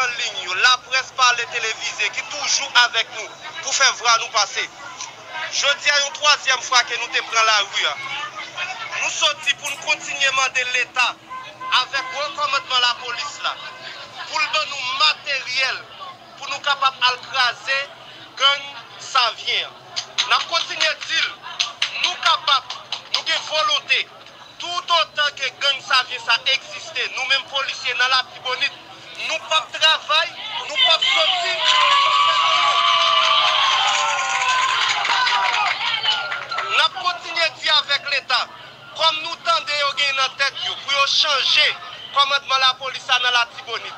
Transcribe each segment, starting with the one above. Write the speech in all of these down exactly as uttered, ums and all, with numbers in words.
an liy yo, laprès pale televize ki toujou avèk nou pou fè vwa nou pase. Jodi a, yon twazyèm fwa ke nou te pran lari a. Nou soti pou n kontinye mande Leta avèk wo kòmandman lapolis la pou l ban nou materyèl pou nou kapab al kraze gang Savyen an. N ap kontinye di l, nou kapab, nou gen volonte. Toutotan ke gang Savyen sa egziste, nou menm polisye nan Latibonit, nou p ap travay, nou p ap soti. N ap kontinye di avèk Leta, kòm nou tande yo gen nan tèt yo pou yo chanje kòmandman lapolis la nan Latibonit,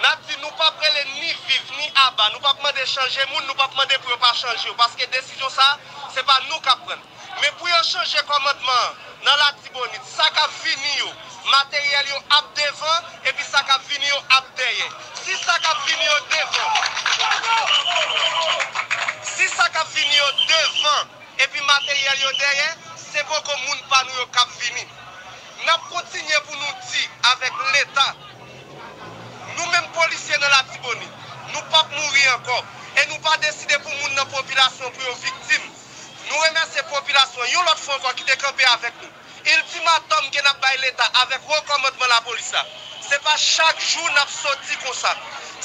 n ap di nou p ap rele ni viv ni aba, nou p ap mande chanje moun, nou p ap mande pou yo pa chanje yo, paske desizyon sa a, se pa nou k ap pran l. Men pou yo chanje kòmandman an nan Latibonit, sa k ap vini yo, materyèl yo ap devan, epi sa k ap vini yo ap dèyè. Si sa k ap vini yo devan, si sa k ap vini yo devan, epi materyèl yo dèyè, se poko moun pa nou yo k ap vini. N ap kontinye pou nou di avèk Leta, nou menm polisye nan Latibonit, nou p ap mouri ankò, e nou pa deside pou moun nan popilasyon pou yo viktim. Nou remèsye popilasyon yon lòt fwa ankò ki te kanpe avèk nou. Iltimatòm ke n ap bay Leta avèk wo kòmandman lapolis la, se pa chak jou n ap soti konsa.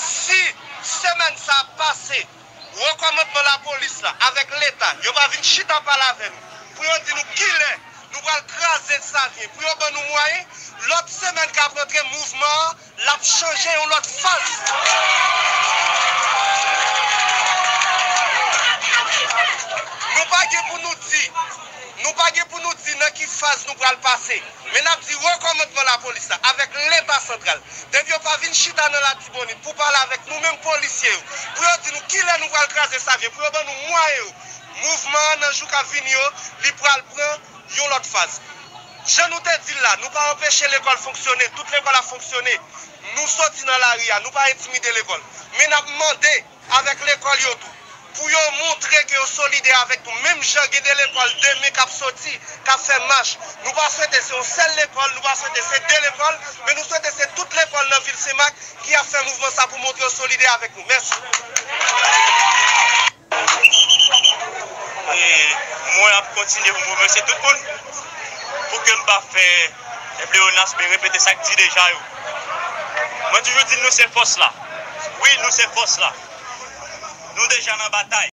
Si semèn sa a pase, wo kòmandman lapolis la avèk Leta, yo pa vin chita pale avè nou pou yo di nou kilè nou pral kraze Savyen, pou yo ban nou mwayen, lòt semèn k ap rantre, mouvman an l ap chanje yon lòt faz. Nou pa gen pou nou di, nou pa gen pou nou di nan ki faz nou pral pase. Men n ap di wo kòmandman lapolis la avèk Leta santral, depi yo pa vin chita nan Latibonit pou pale avèk nou menm polisye yo, pou yo di nou kilè nou pral kraze Savyen, pou yo ban nou mwayen yo, mouvman an nan jou k ap vini yo, li pral pran yon lòt faz. Jan nou te di l la, nou pa anpeche lekòl fonksyone, tout lekòl ap fonksyone. Nou soti nan lari a, nou pa entimide lekòl. Men n ap mande avèk lekòl yo tou, pou yo montre ke yo solidè avèk nou. Menm jan gen de lekòl demen k ap soti, k ap fè mach. Nou pa swete se yon sèl lekòl, nou pa swete se de lekòl, men nou swete se tout lekòl nan vil Senmak ki ap fè mouvman sa pou montre yo solidè avèk nou. Mèsi. E mwen ap kontinye pou m remèsye tout moun pou ke m pa fè e pleyonas, men repete sa k di deja yo. Mwen toujou di nou se fòs la. Wi, nou se fòs la. Nou deja nan batay.